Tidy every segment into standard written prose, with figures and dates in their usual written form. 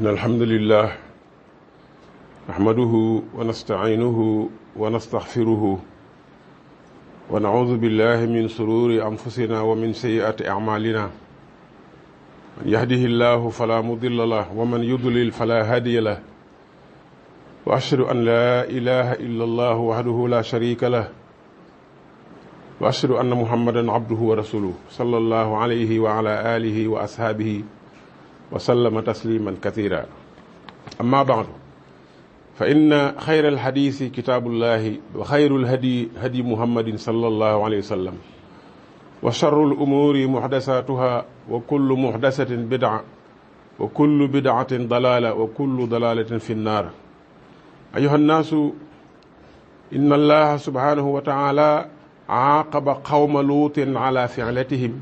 إن الحمد لله نحمده ونستعينه ونستغفره ونعوذ بالله من شرور أنفسنا ومن سيئات أعمالنا من يهده الله فلا مضل له ومن يضلل فلا هادي له وأشهد أن لا إله إلا الله وحده لا شريك له وأشهد أن محمدا عبده ورسوله صلى الله عليه وعلى آله وأصحابه وسلم تسليما كثيرا أما بعد فإن خير الحديث كتاب الله وخير الهدي هدي محمد صلى الله عليه وسلم وشر الأمور محدثاتها وكل محدثة بدعة وكل بدعة ضلالة وكل ضلالة في النار أيها الناس إن الله سبحانه وتعالى عاقب قوم لوط على فعلتهم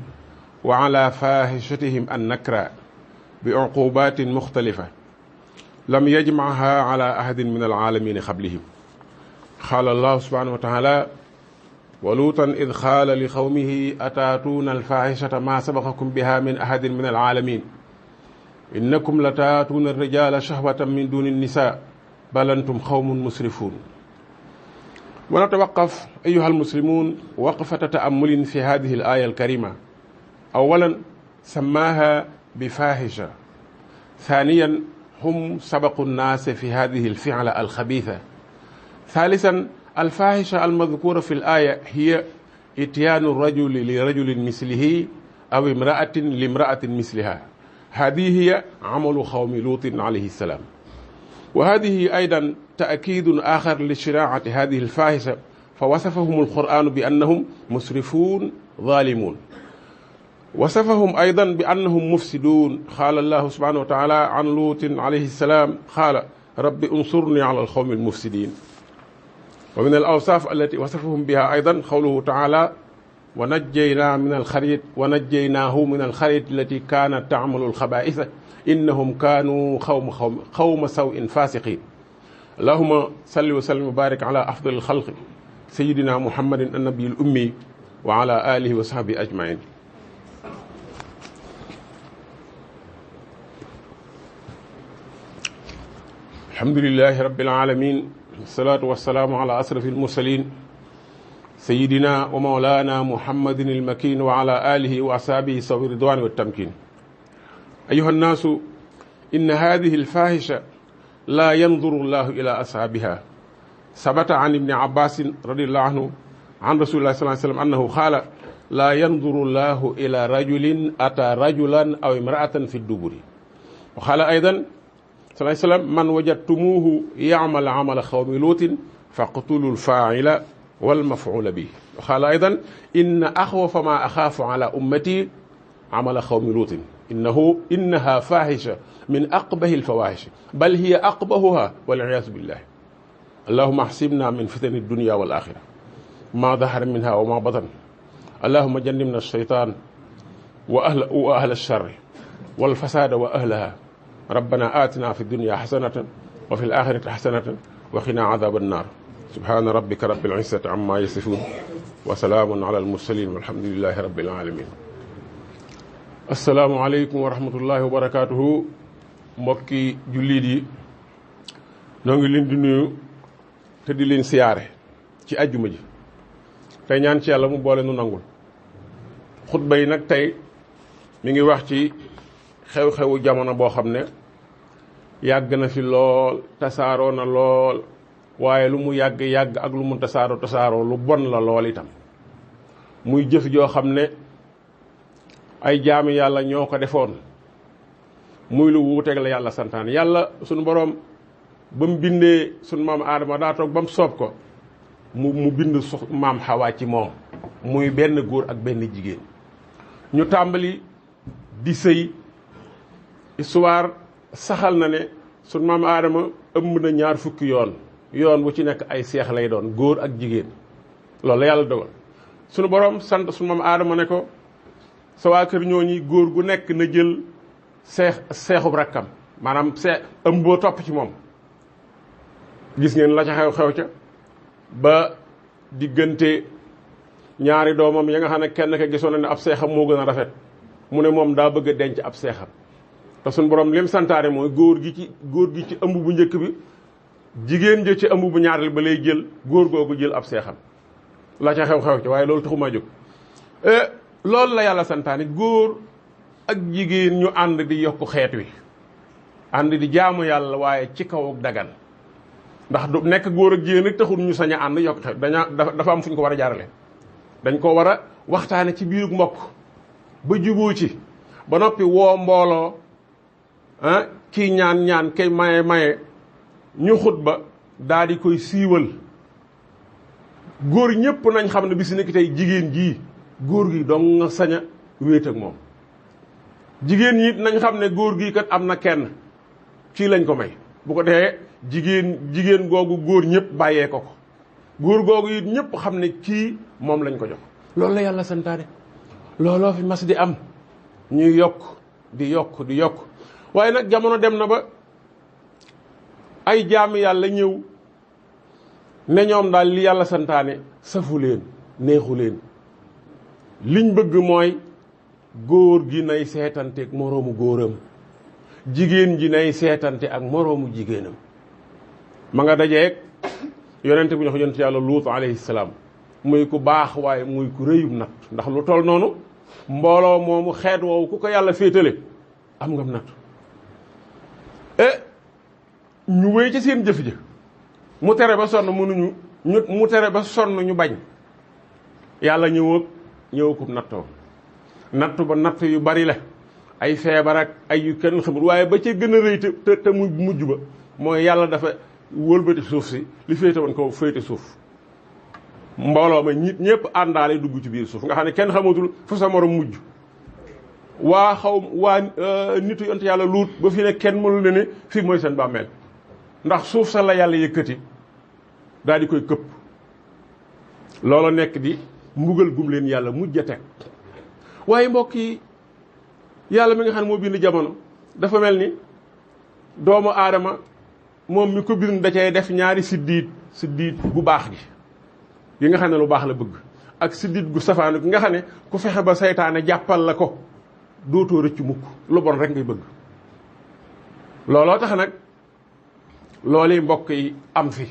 وعلى فاحشتهم النكرة بعقوبات مختلفة لم يجمعها على أحد من العالمين قبلهم قال الله سبحانه وتعالى ولوطا إذ قال لقومه أتاتون الفاحشة ما سبقكم بها من أحد من العالمين إنكم لتاتون الرجال شهوة من دون النساء بل أنتم قوم مسرفون. ونتوقف أيها المسلمون وقفة تأمل في هذه الآية الكريمة. أولا سماها بفاحشة، ثانيا هم سبقوا الناس في هذه الفعلة الخبيثة، ثالثا الفاحشة المذكورة في الآية هي إتيان الرجل لرجل مثله أو امرأة لامرأة مثلها، هذه هي عمل قوم لوط عليه السلام. وهذه أيضا تأكيد آخر لشراعة هذه الفاحشة، فوصفهم القرآن بأنهم مسرفون ظالمون، وصفهم أيضا بأنهم مفسدون. قال الله سبحانه وتعالى عن لوط عليه السلام قال رب انصرني على القوم المفسدين. ومن الأوصاف التي وصفهم بها أيضا قوله تعالى ونجيناه من القرية التي كانت تعمل الخبائث إنهم كانوا قوم سوء فاسقين. اللهم صل وسلم وبارك على أفضل الخلق سيدنا محمد النبي الأمي وعلى آله وصحبه أجمعين. الحمد لله رب العالمين والصلاة والسلام على أشرف المرسلين سيدنا ومولانا محمد المكين وعلى آله وأصحابه سوي الرضوان والتمكين. أيها الناس إن هذه الفاحشة لا ينظر الله إلى أصحابها. ثبت عن ابن عباس رضي الله عنه عن رسول الله صلى الله عليه وسلم أنه قال لا ينظر الله إلى رجل أتى رجلا أو امرأة في الدبر. وقال أيضا صلى الله عليه وسلم من وجدتموه يعمل عمل قوم لوط فاقتلوا الفاعل والمفعول به. وقال أيضا إن أخوف ما أخاف على أمتي عمل قوم لوط إنها فاحشة من أقبح الفواحش بل هي أقبحها والعياذ بالله. اللهم احسبنا من فتن الدنيا والآخرة ما ظهر منها وما بطن. اللهم جنبنا الشيطان وأهل الشر والفساد وأهلها. ربنا آتنا في الدنيا حسنة وفي الآخرة حسنة وقنا عذاب النار. سبحان ربك رب العزة عما يصفون وسلام على المرسلين والحمد لله رب العالمين. السلام عليكم ورحمة الله وبركاته. mbokki jullit yi noo ngi leen di nuyu te di leen siyaare ci àjjuma ji tey ñaan ci yàlla mu boole nu nangul. xutba yi nag tey mi ngi wax ci xew-xewu jamono boo xam ne yàgg na fi lool tasaaroo na lool waaye lu mu yàgg ak lu mu tasaaroo lu bon la lool itam. muy jëf joo xam ne ay jaami yàlla ñoo ko defoon muy lu wuuteeg la yàlla santaan. yàlla sunu boroom ba mu bindee sunu maam aadama daa toog ba mu soob ko mu bind maam xawaa ci moom muy benn góor ak benn jigéen ñu tàmbali di sëy. histoire saxal na ne sunu maam aadama ëmb na 20 fukki yoon wu ci nekk ay seex lay doon góor ak jigéen. loolu la yàlla dogal sunu boroom sant sunu maam aadama ne ko sa waa kër ñooñi góor gu nekk na jël seexub rakkam maanaam ëmb boo topp ci moom. gis ngeen la ca xew ca ba diggante ñaari doomam ya nga xam ne kenn ka gisoon na ne ab seexam moo gën a rafet mu ne moom daa bëgg a denc ab seexam te suñ borom lim santaane mooy góor gi ci ëmb bu njëkk bi jigéen ja ci ëmb bu ñaareel ba lay jël góor googu jël ab seexam la ca xew-xew ci waaye loolu taxumaa jóg loolu la yàlla santaane góor ak jigéen ñu ànd di yokk xeet wi ànd di jaamu yàlla waaye ci kaw ak dagan ndax du nekk góor ak jigéen rek taxul ñu sañ a ànd yokk xeet dafa am fu ñu ko war a jaarale dañ ko war a waxtaane ci biirug mbokk ba juboo ci ba noppi woo mbooloo kii ñaan kay maye ñu xutba daal di koy siiwal góor ñëpp nañ xam ne bis nekk tey jigéen jii góor gi dong nga sañ a wéet ak moom jigéen ñi nañ xam ne góor gi kat am na kenn kii lañ ko may bu ko defee jigéen googu góor ñëpp bàyyee ko góor googu it ñëpp xam ne kii moom lañ ko jox loolu la yàlla santaane looloo fi mas di am ñuy yokk di yokk waaye nag jamono dem na ba ay jaami yàlla ñëw ne ñoom daal li yàlla santaane safu leen neexu leen liñ bëgg mooy góor gi nay seetante ak moroomu góoram jigéen ji nay seetante ak moroomu jigéenam ma nga dajeeg yonente bu ñu wax yonent yàlla luut alayhi salaam muy ku baax waaye muy ku rëyum nat ndax lu toll noonu mbooloo moomu xeet woowu ku ko yàlla féetale am nga nat ñu wéy ci seen jëf ja mu tere ba sonn mënuñu mu tere ba sonn ñu bañ yàlla ñëwakub nattoo nattu ba natt yu bari la ay feebar ak ay yu kenn xamul waaye ba ca gën a rëy te mu mujj ba mooy yàlla dafa wëlbati suuf si li féete woon ko féete suuf mbooloo ma nit ñëpp àndaale dugg ci biir suuf nga xam ne kenn xamatul fu sa morom mujj waa nitu yonent yàlla luut ba fi ne kenn mënul ne fii mooy seen bàmmeel ndax suuf sa la yàlla yëkkati daal di koy këpp loola nekk di mbugal gum leen yàlla mujj a teg waaye mbokk yi yàlla mi nga xam ne moo bind jamono dafa mel ni doomu aadama moom mi ko bind da cay def ñaari siddiit gu baax gi nga xam ne lu baax la bëgg ak siddiit gu safaanu gi nga xam ne ku fexe ba saytaane jàppal la ko dootoo rëcc mukk lu bon rek ngay bëgg looloo tax nag loolu mbokk yi am fi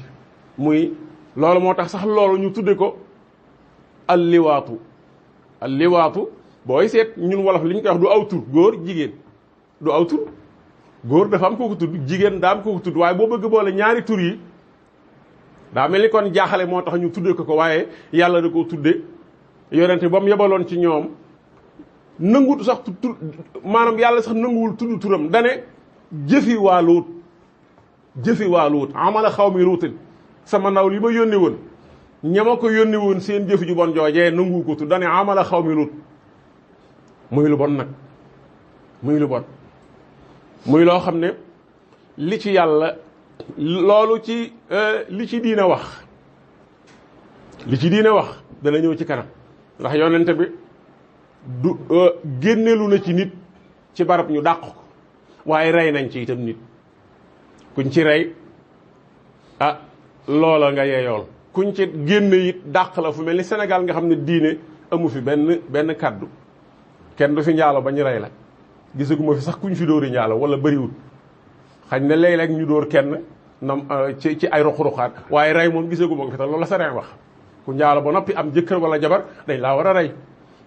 muy loolu moo tax sax loolu ñu tudde ko alliwaatu booy seet ñun wolof li ñu koy wax du aw tur góor jigéen du aw tur góor dafa am koo ko tudd jigéen daa am koo ko tudd waaye boo bëgg boole ñaari tur yi daa mel ni kon jaaxale moo tax ñu tudde ko waaye yàlla da koo tudde yonente ba mu yebaloon ci ñoom nanguwut sax tur maanaam yàlla sax nanguwul tudd turam dane jëfi waa luut amala xaw mi luutin sama ndaw li ma yónni woon ñama ko yónni woon seen jëfi ju bon joojee nanguwu ko tudd dane amala xaw mi luut muy lu bon nag muy lu bon muy loo xam ne li ci yàlla loolu ci li ci diine wax dana ñëw ci kanam ndax yonente bi du génnelu na ci nit ci barab ñu dàq ko waaye rey nañ ci itam nit kuñ ci rey loola nga yeyool kuñ ci génne it dàq la fu mel ni Sénégal nga xam ne diine amu fi benn kaddu kenn du fi njaalo ba ñu rey la gisaguma fi sax kuñ fi dóori njaalo wala bëriwul xañ ne léeg-léeg ñu dóor kenn nam ci ay ruq-ruqaat waaye rey moom gisaguma ko fi te loolu la sa reen wax ku njaalo ba noppi am jëkkër wala jabar dañ laa war a rey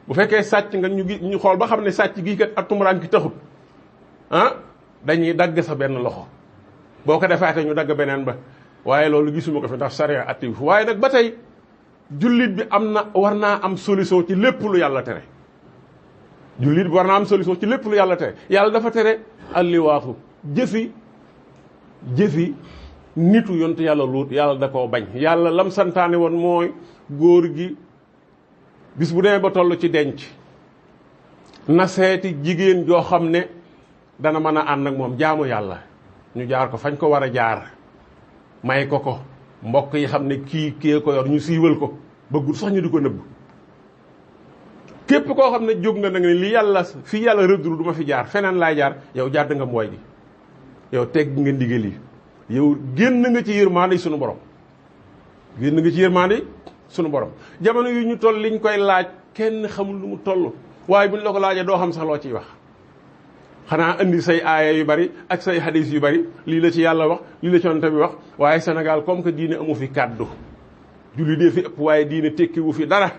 bu fekkee sàcc nga ñu xool ba xam ne sàcc gii kat ak tumuraan ki taxut dañuy dagg sa benn loxo boo ko defaatee ñu dagg beneen ba waaye loolu gisuma ko fi ndax sariya attiw fi waaye nag ba tey jullit bi war naa am solution ci lépp lu yàlla tere jullit bi war naa am solution ci lépp lu yàlla tere yàlla dafa tere alliwaatu jëfi nitu yontu yàlla luut yàlla da koo bañ yàlla lam santaane woon mooy góor gi bis bu demee ba toll ci denc na seeti jigéen joo xam ne dana mën a ànd ak moom jaamu yàlla ñu jaar ko fañ ko war a jaar may ko mbokk yi xam ne kii ko yor ñu siiwal ko bëggul sax ñu di ko nëbb képp koo xam ne jóg nga nag ne li yàlla fii yàlla rëddul du ma fi jaar feneen laay jaar yow jàdd nga mbooy gi yow tegg nga ndigal yi yow génn nga ci yërmande sunu borom jamono yu ñu toll liñ koy laaj kenn xamul lu mu toll waaye buñ la ko laajee doo xam sax loo ciy wax xanaa indi say aaya yu bari ak say hadis yu bari lii la ci yàlla wax lii la ci yonent bi wax waaye Sénégal comme que diine amu fi kàddu julli dee fi ëpp waaye diine tekkiwu fi dara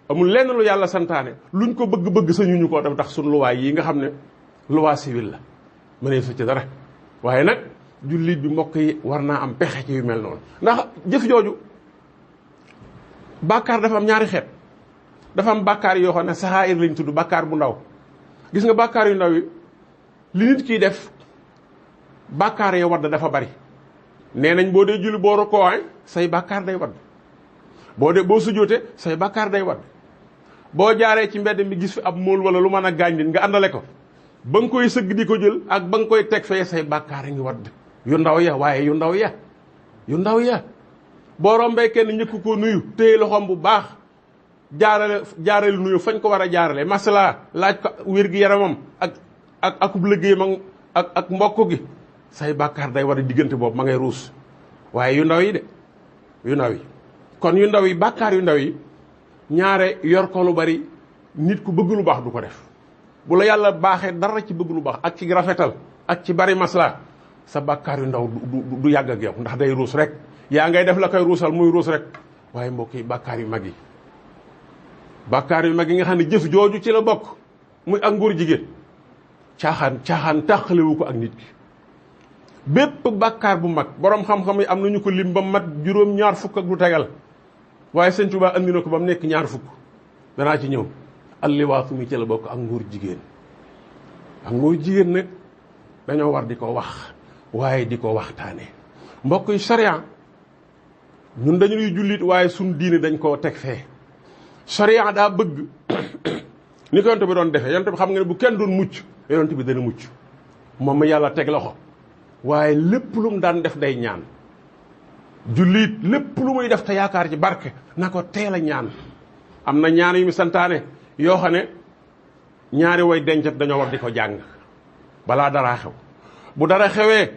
amul lenn lu yàlla santaane luñ ko bëgg-bëgg sañuñu koo def tax suñ luwaay yi nga xam ne loi civile la mënee su ci dara waaye nag jullit bi mbokk yi war naa am pexe ci yu mel noonu ndax jëf jooju bàkkaar dafa am ñaari xeet dafa am bàkkaar yoo xam ne saxaayir lañ tudd bàkkaar bu ndaw gis nga bàkkaar yu ndaw yi li nit kiy def bàkkaar ya wadd dafa bari nee nañ boo dee julli boo rokoo say bàkkaar day wadd boo sujjóote say bàkkaar day wadd boo jaaree ci mbedd mi gis fi ab móol wala lu mën a gaañ nit nga àndale ko ba nga koy sëgg di ko jël ak ba nga koy teg fee say bàkkaar a ngi wadd yu ndaw ya waaye yu ndaw ya boo rombee kenn ñëkk ko nuyu téye loxoom bu baax jaarale nuyu fañ ko war a jaarale masala laaj ko wér-gi-yaramam ak akub liggéeyam ak mbokk gi say bàkkaar day war a diggante boobu ma ngay ruus waaye yu ndaw yi de yu ndaw yi kon yu ndaw yi bàkkaar yu ndaw yi ñaare yor ko lu bari nit ku bëgg lu baax du ko def bu la yàlla baaxee dara ci bëgg lu baax ak ci rafetal ak ci bari masla sa bàkkaar yu ndaw du yàgg ak yow ndax day ruus rek yaa ngay def la koy ruusal muy ruus rek waaye mbokk yi bàkkaar yu mag yi nga xam ne jëf jooju ci la bokk muy ak ngóor jigéen caaxaan tàqalewu ko ak nit ki bépp bàkkaar bu mag boroom xam-xam yi am nañu ko lim ba mat juróom-ñaar fukk ak du tegal waaye Sëñ Tuubaa andi na ko ba mu nekk ñaar fukk danaa ci ñëw alliwaatu mi ci la bokk ak ngóor jigéen nag dañoo war di ko wax waaye di ko waxtaane mbokk yi sariya ñun dañuy jullit waaye suñ diine dañ koo teg fee sariya daa bëgg ni ko yonent bi doon defee yonent bi xam nga ne bu kenn doon mucc yonent bi dana mucc moom ma yàlla teg loxo waaye lépp lu mu daan def day ñaan jullit lépp lu muy def te yaakaar ci barke na ko teel a ñaan am na ñaan yu mu santaane yoo xam ne ñaari way dencat dañoo war di ko jàng balaa dara xew bu dara xewee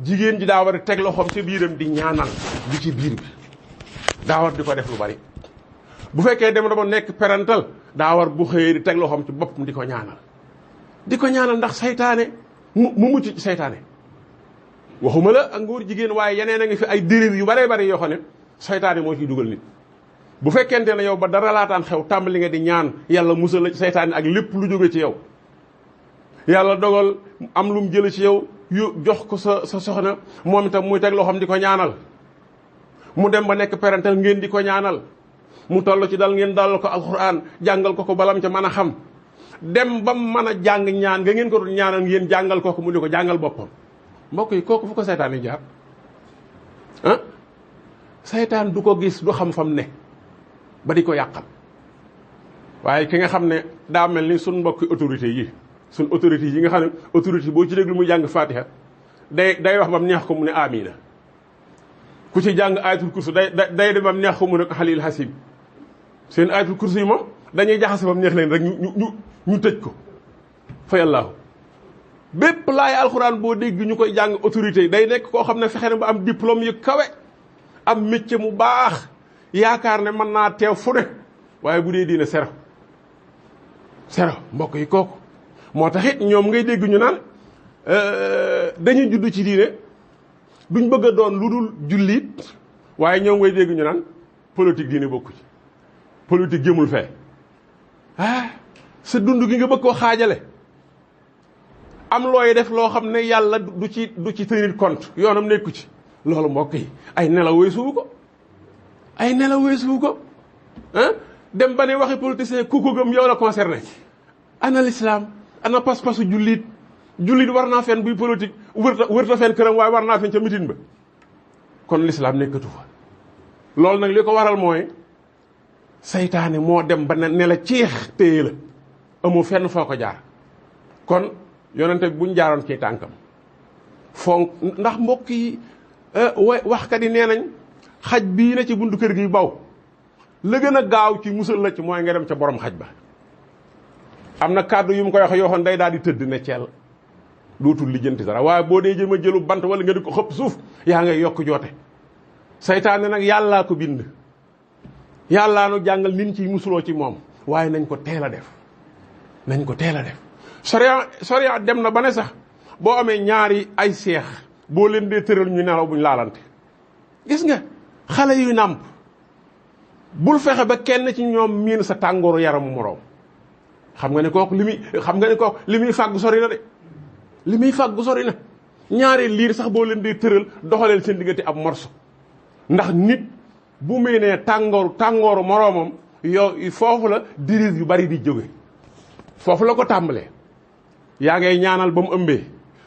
jigéen ji daa war a teg loxoom ci biiram di ñaanal di ci biir bi daa war di ko def lu bari bu fekkee dem dama nekk parental daa war bu xëyee di teg loxoom ci boppam di ko ñaanal ndax saytaane mu mucc ci saytaane waxuma la ak ngóor jigéen waaye yeneen a ngi fi ay dérive yu baree bari yoo xam ne saytaane moo ciy dugal nit bu fekkente ne yow ba dara laataan xew tàmbali nga di ñaan yàlla musal la ci saytaane ak lépp lu jóge ci yow yàlla dogal am lu mu jële ci yow jox ko sa soxna moom itam muy teg loxoom di ko ñaanal mu dem ba nekk parental ngeen di ko ñaanal mu toll ci dal ngeen dalal ko alxuraan jàngal ko balam ca mën a xam dem ba mën a jàng ñaan nga ngeen ko doon ñaanal ngeen jàngal ko mu di ko jàngal boppam mbokk yi kooku fu ko saytaan yi jaar saytaan du ko gis du xam fam ne ba di ko yàqal waaye ki nga xam ne daa mel ni suñ mbokki autorité yi suñ autorité yi nga xam ne autorité boo ci déglu muy jàng fatiha day wax bam neex ko mu ne amina ku ci jàng ayatul kursi day dem bam neex ko mu ne ko xalil hasib seen ayatul kursi yi moom dañuy jaxase bam neex leen rek ñu tëj ko fa yàllaahu bépp laay alxuraan boo dégg ñu koy jàng autorité yi day nekk koo xam ne fexe na ba am diplôme yu kawe am métier mu baax yaakaar ne mën naa teew fu ne waaye bu dee diine sero mbokk yi kooku moo tax it ñoom ngay dégg ñu naan dañuy judd ci diine duñ bëgg a doon lu dul jullit waaye ñoom ngay dégg ñu naan politique diine bokku ci politique jëmul fee sa dund gi nga bëgg koo xaajale am looy def loo xam ne yàlla du ci tenir compte yoonam nekku ci loolu mbokk yi ay nelaw weesuwu ko dem ba ne waxi politicien ku ko gëm yow la concerné ana l'islam ana pas-pasu jullit war naa fen buy politique wërta fen këram waaye war naa fen ca mitin ba kon l'islam nekkatu fa loolu nag li ko waral mooy saytaane moo dem ba ne la ceex téye la amoo fenn foo ko jaar kon yonente bi buñ jaaroon ci tànkam fonk ndax mbokk yi waxkat yi nee nañ xaj bii ne ci buntu kër gi baw la gën a gaaw ci musal la ci mooy nga dem ca borom xaj ba am na kàddu yu mu koy wax yoo xam day daal di tëdd ne ceel dootul lijjanti dara waaye boo dee jëm a jëlu bant wala nga di ko xëpp suuf yaa ngay yokk joote saytaane nag yàllaa ko bind yàllaa nu jàngal nin ciy musuloo ci moom waaye nañ ko teel a def sariya dem na ba ne sax boo amee ñaari ay seex boo leen dee tëral ñu nelaw buñ laalante. gis nga xale yu nàmp bul fexe ba kenn ci ñoom miin sa tàngooru yaramu moroom. xam nga ne kooku li muy fàggu sori na de li muy fàggu sori na. ñaari liir sax boo leen dee tëral doxaleel seen diggante ab morso ndax nit bu meenee tàngooru moroomam yow foofu la diriir yu bari di jóge foofu la ko tàmbalee. yaa ngay ñaanal ba mu ëmbee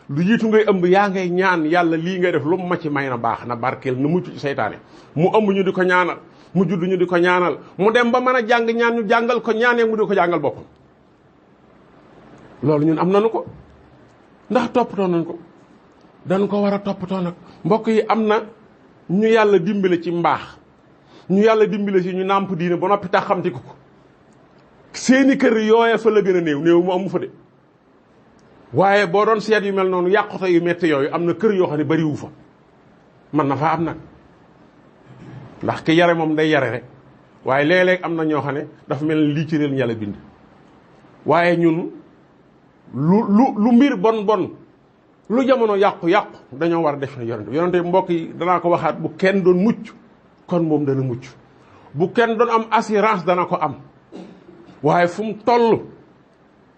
lu jiitu ngay ëmb yaa ngay ñaan yàlla lii ngay def lu mu ma ci may na baax na barkeel na mucc ci seytaane. mu ëmb ñu di ko ñaanal mu judd ñu di ko ñaanal mu dem ba mën a jàng ñaan ñu jàngal ko ñaanee mu di ko jàngal boppam. loolu ñun am nañu ko ndax toppatoo nañ ko dañ ko war a toppatoo nag. mbokk yi am na ñu yàlla dimbale ci mbaax ñu yàlla dimbale ci ñu nàmp diine ba noppi tax xamti ko seeni kër yooya fa la gën a néew mu amu fa de. waaye boo doon seet yu mel noonu yàqute yu metti yooyu am na kër yoo xam ne bariwu fa man na faa am nag ndax ki yare moom day yare rek waaye léeg-léeg am na ñoo xam ne dafa mel ni lii ci réel ñu yàlla bind. waaye ñun lu mbir bon lu jamono yàqu dañoo war a def ne yonente mbokk yi danaa ko waxaat bu kenn doon mucc kon moom dana mucc bu kenn doon am assurance dana ko am waaye fu mu toll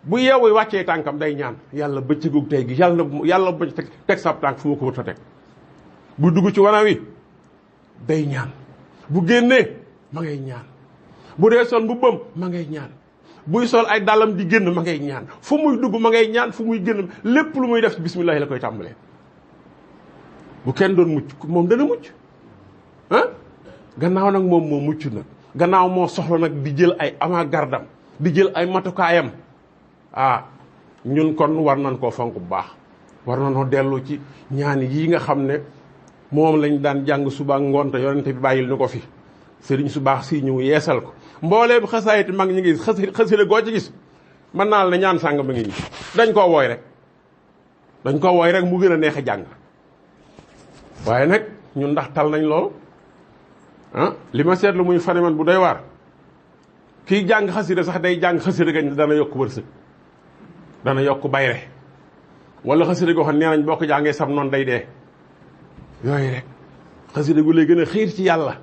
bu yeewu wàccee tànkam day ñaan yàlla bëccëgu tey gi yàlla ba teg sab tànk fu ma ko wër ta teg. bu dugg ci wana wi day ñaan bu génnee ma ngay ñaan bu dee sol mbubbam ma ngay ñaan buy sol ay dàllam di génn ma ngay ñaan fu muy dugg ma ngay ñaan fu muy génn lépp lu muy def ci bismillahi la koy tàmbalee. bu kenn doon mucc moom dana mucc gannaaw nag moom moo mucc nag gannaaw moo soxla nag di jël ay avant-gardam di jël ay matukaayam. ñun kon war nañ koo fonk bu baax war nañoo dellu ci ñaan yii nga xam ne moom lañ daan jàng suba ngoon te yonente bi bàyyil ñu ko fi sëriñ su baax si ñëw yeesal ko mbooleem xasaayit mag ñi ngi xasida goo ci gis mën naa la ne ñaan sàng ba ngi ñi dañ koo wooy rek mu gën a neex a jàng. waaye nag ñun ndax tal nañ loolu li ma seetlu muy phénomène bu doy waar kiy jàng xasida sax day jàng xasida gañ dana yokk wërsëg dana yokk bayre wala xasida goo xam nee nañ boo ko jàngee sam noonu day dee yooyu rek xasida gu lay gën a xiir ci yàlla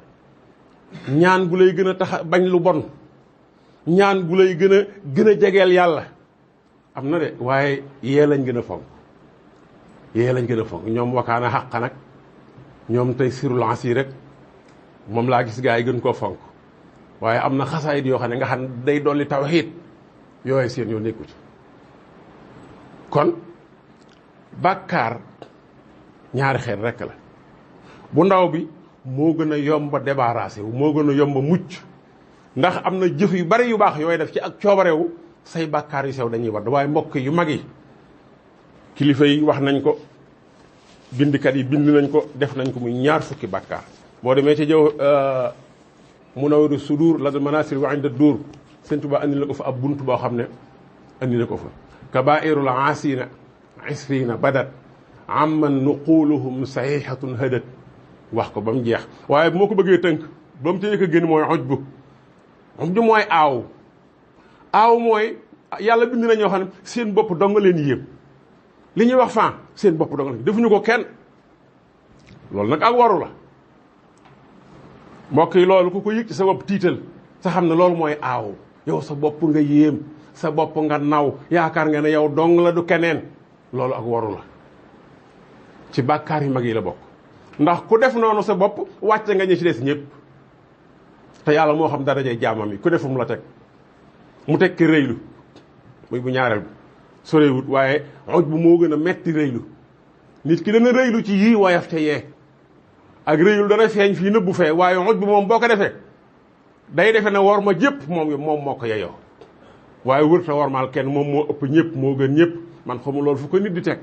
ñaan gu lay gën a tax bañ lu bon ñaan gu lay gën a jegeel yàlla am na de waaye yee lañ gën a fonk ñoom wakaana xàq nag ñoom tey sirulance yi rek moom laa gis gaa yi gën koo fonk waaye am na xasaayit yoo xam ne nga xam day dolli tawxiid yooyu seen yoo nekku ci. kon bàkkaar ñaari xeet rekk la bu ndaw bi moo gën a yomba débarrassé wu moo gën a yomba mucc ndax am na jëf yu bari yu baax yooyu def ci ak coobarewu say bàkkaar yu sew dañuy wadd waaye mbokk yu mag yi kilifa yi wax nañ ko bindkat yi bind nañ ko def nañ ko muy ñaar fukki bàkkaar boo demee ci jëw Munawwiru Sudur la manasir wa inda duur Sëñ Tuubaa andi la ko fa ab bunt boo xam ne andi la ko fa kabairul aasina isrina badat amman nuquluhum sahihatun hadat wax ko ba mu jeex waaye bu moo ko bëggee tënk ba mu ci njëkk a génn mooy ujbu mooy aaw mooy yàlla bind na ñoo xam ne seen bopp dong leen yéem li ñuy wax fan seen bopp dong leen defuñu ko kenn loolu nag ak waru la mbokk yi loolu ku ko yëg ci sa bopp tiital sa xam ne loolu mooy aaw yow sa bopp nga yéem sa bopp nga naw yaakaar nga ne yow dong la du keneen loolu ak waru la ci bàkkaar yu mag yi la bokk ndax ku def noonu sa bopp wàcce nga ñi ci des ñëpp te yàlla moo xam darajay jaamam yi ku def mu la teg mu teg ki rëylu muy bu ñaareel bi sorewut waaye oj bu moo gën a metti rëylu nit ki dana rëylu ci yii woyof te yee ak rëylu dana feeñ fii nëbbu fee waaye oj bu moom boo ko defee day defe ne war ma jëpp moom moo ko yeyoo waaye wër ta wormaal kenn moom moo ëpp ñëpp moo gën ñëpp man xamul loolu fu ko nit di teg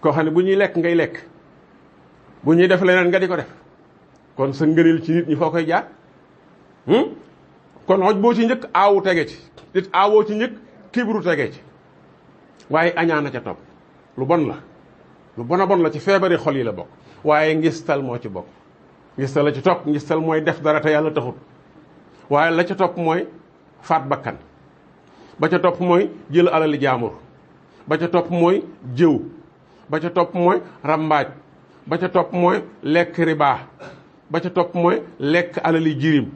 koo xam ne bu ñuy lekk ngay lekk bu ñuy def leneen nga di ko def kon sa ngëneel ci nit ñi foo koy jaar kon xoj boo ci njëkk aawu tege ci nit aawoo ci njëkk kibru tege ci waaye añaana ca topp lu bon la lu bon a bon la ci feebari xol yi la bokk waaye ngistal moo ci bokk ngistal la ci topp ngistal mooy def dara te yàlla taxut waaye la ca topp mooy faat bakkan ba ca topp mooy jël alali jaamur ba ca topp mooy jëw, ba ca topp mooy rambaaj, ba ca topp mooy lekk riba, ba ca topp mooy lekk alali jirim,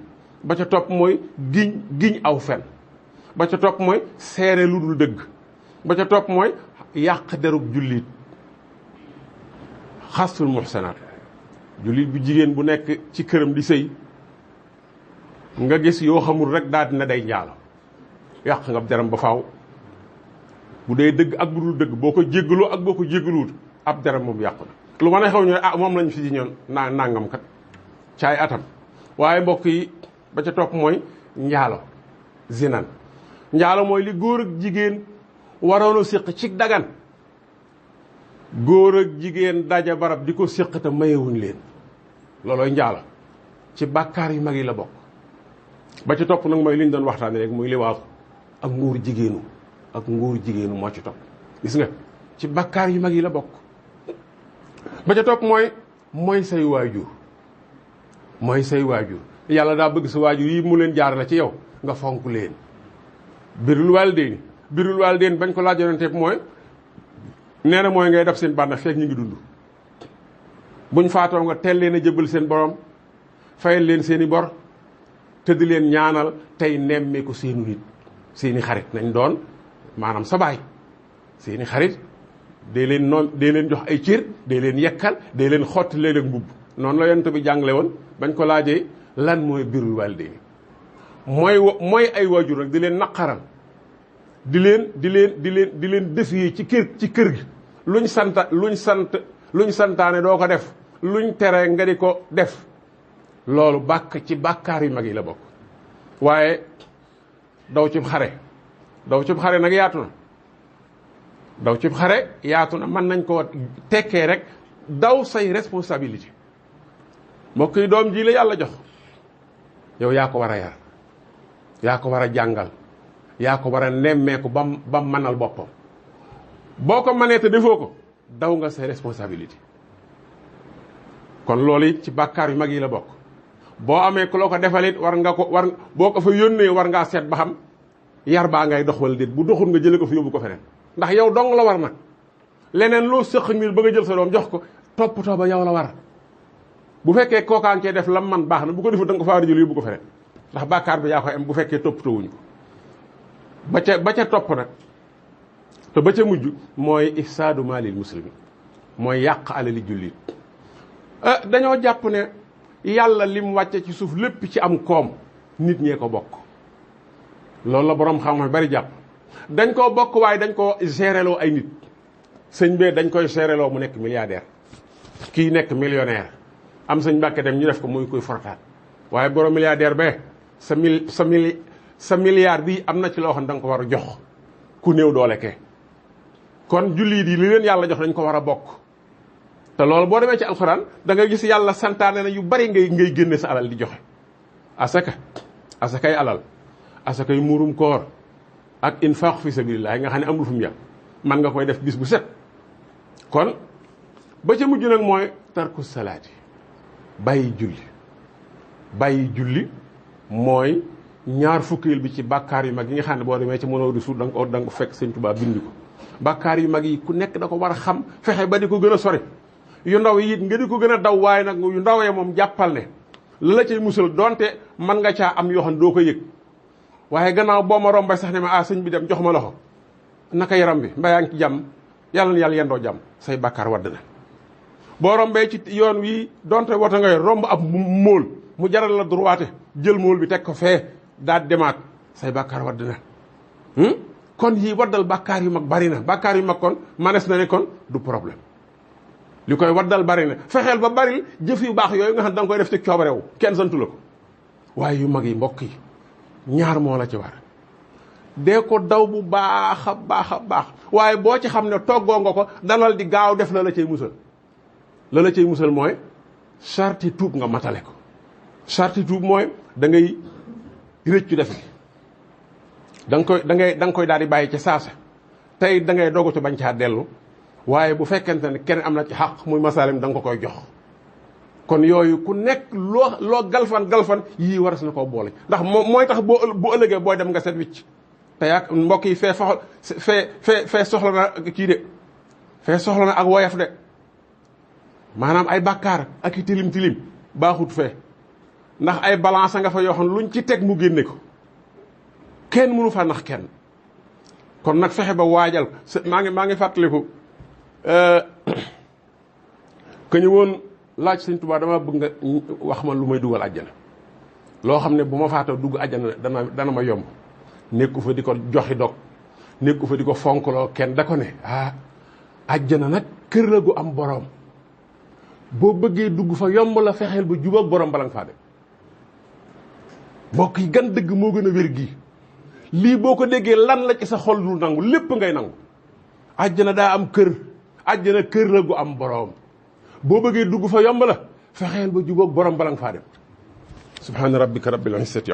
ba ca topp mooy giñ aw fen, ba ca topp mooy seere lu dul dëgg, ba ca topp mooy yàq derub jullit, xastul muhsanaat. jullit bu jigéen bu nekk ci këram di sëy nga gis yoo xamul rek daal dina day njaalo, yàq nga deram ba faaw. bu dee dëgg ak bu dul dëgg, boo ko jéggaloo ak boo ko jéggaluwut ab deram moom yàqu na. lu ma ne xew ñu ne moom lañ fi ji ñoon nangam kat caay atam. waaye mbokk yi ba ca topp mooy njaalo, zinan. njaalo mooy li góor ak jigéen waroon a séq ci dagan, góor ak jigéen daja barab di ko séq te mayewuñ leen, loolooy njaalo. ci bàkkaar yu mag yi la bokk. ba ca topp nag mooy li ñu doon waxtaane rek muy liwaatu ak nguur jigéenu moo ci topp. gis nga ci bàkkaar yu mag yi la bokk. ba ca topp mooy say waajur, yàlla daa bëgg sa waajur yi mu leen jaarale ci yow nga fonk leen. birul waalidayni bañ ko laaj yonente mooy nee na mooy ngay def seen bànneex fekk ñu ngi dund. buñ faatoo nga teel leen a jëbal seen borom, fayal leen seeni bor, te di leen ñaanal tey nemmeeku seenu nit, seeni xarit nañ doon maanaam sa baay. seeni xarit dee leen jox ay cër, dee leen yekkal, dee leen xotti leen ak mbubb. noonu la yonent bi jàngale woon bañ ko laajee lan mooy birul waalidayni. mooy ay waajur nag di leen naqaral, di leen defee ci kër gi luñ santaane doo ko def, luñ tere nga di ko def. loolu ci bàkkaar yu mag yi la bokk. waaye daw cib xare nag yaatu na mën nañ ko tekkee rek daw say responsabilité. mbokk yi doom ji la yàlla jox, yow yaa ko war a yar, yaa ko war a jàngal, yaa ko war a nemmeeku bam manal boppam. boo ko manee te defoo ko daw nga say responsabilité. kon loolu it ci bàkkaar yu mag yi la bokk. boo amee ku la ko defalit boo ko fa yónnee war ngaa seet ba xam yar baa ngay dox wala déet. bu doxul nga jële ko fi yóbbu ko feneen, ndax yow dong la war nag. leneen loo sëq ngir ba nga jël sa doom jox ko toppatoo ba yow la war. bu fekkee kookaan cee def lam man baax na, bu ko defut da nga ko fa war a jël yóbbu ko feneen, ndax bàkkaar bi yaa koy am bu fekkee toppatoo wuñ ko. ba ca topp nag te ba ca mujj mooy ifsaadu maalil muslimi, mooy yàq alali jullit. dañoo jàpp ne yàlla lim wàcce ci suuf lépp ci am koom nit ñee ko bokk. loolu la borom xam-xam bari jàpp. dañ koo bokk waaye dañ koo géréloo ay nit. sëñ bee dañ koy géréloo mu nekk milliardaire, kii nekk millionnaire. am sëñ Mbàkke dem ñu def ko muy koy fortaat. waaye borom milliardaire bee sa milliard bi am na ci loo xam ne da nga ko war a jox ku néew doole ke. kon jullit yi li leen yàlla jox dañ ko war a bokk. te loolu boo demee ci alxuraan da nga gis yàlla santaane na yu bari ngay génne sa alal di joxe. asakay alal, asakay muurum koor ak infaq fi sabilillah nga xam ne amul fu mu yem, man nga koy def bis bu set. kon ba ca mujj nag mooy tarku salaati, bàyyi julli mooy ñaar fukkeel bi ci bàkkaar yu mag yi nga xam ne boo demee ci mënoo di suut da nga ko fekk Sëñ Tuubaa bind ko. bàkkaar yu mag yi ku nekk da ko war a xam, fexe ba di ko gën a sori. yu ndaw yi it nga di ko gën a daw, waaye nag yu ndawee moom jàppal ne la cay musal donte man nga caa am yoo xam ne doo ko yëg. waaye gannaaw boo ma rombee sax ne ma sëñ bi dem jox ma loxo, naka yaram bi mbaa yaa ngi ci jàmm, yàlla na yàlla yendoo jàmm, say bàkkaar wadd na. boo rombee ci yoon wi donte wata nga romb ab móol mu jaral la droite jël móol bi teg ko fee daal demaat, say bàkkaar wadd na. kon yii waddal bàkkaar yu mag bari na. bàkkaar yu mag kon manes na ne kon du problème. li koy waddal bari na, fexeel ba bari jëf yu baax yooyu nga xam da nga koy def ci coobarewu kenn santu la ko. waaye yu mag yi mbokk yi ñaar moo la ci war. dee ko daw bu baax a baax waaye boo ci xam ne toggoo nga ko dalal di gaaw def la cay musal. la cay musal mooy sarti tuub nga matale ko. sarti tuub mooy da ngay rëccu def gi. da nga koy daal di bàyyi ci saasa tey da ngay dogu ci bañ caa dellu. waaye bu fekkente ne kenn am na ci xaq muy masaalim da nga ko koy jox. kon yooyu ku nekk loo galfan yii waras na koo boole, ndax mooy tax bu ëllëgee booy dem nga set wicc. te yak mbokk yi fee soxla na kii de fee soxla na ak woyaf de maanaam ay bàkkaar ak i tilim tilim baaxut fee ndax ay balance nga fa yoo xam luñ ci teg mu génne ko kenn mënu fa nax kenn kon nag fexe ba waajal maa ngi fàttaliku que ñu woon laaj sëñ Tuubaa dama bëgg nga wax ma lu may dugal àjjana loo xam ne bu ma faatoo dugg àjjana dana ma yomb nekku fa di ko joxi dog nekku fa di ko fonkloo kenn da ko ne àjjana nag kër la gu am boroom boo bëggee dugg fa yomb la fexeel ba jubóog boroom bala nga faa dem mbokk yi gan dëgg moo gën a wér gii lii boo ko déggee lan la ci sa xol lu nangu lépp ngay nangu àjjana daa am kër àjjana kër la gu am boroom boo bëggee dugg fa yomb la fexeel ba jubóog boroom bala nga faa dem subhaana rabbika rabbil izzati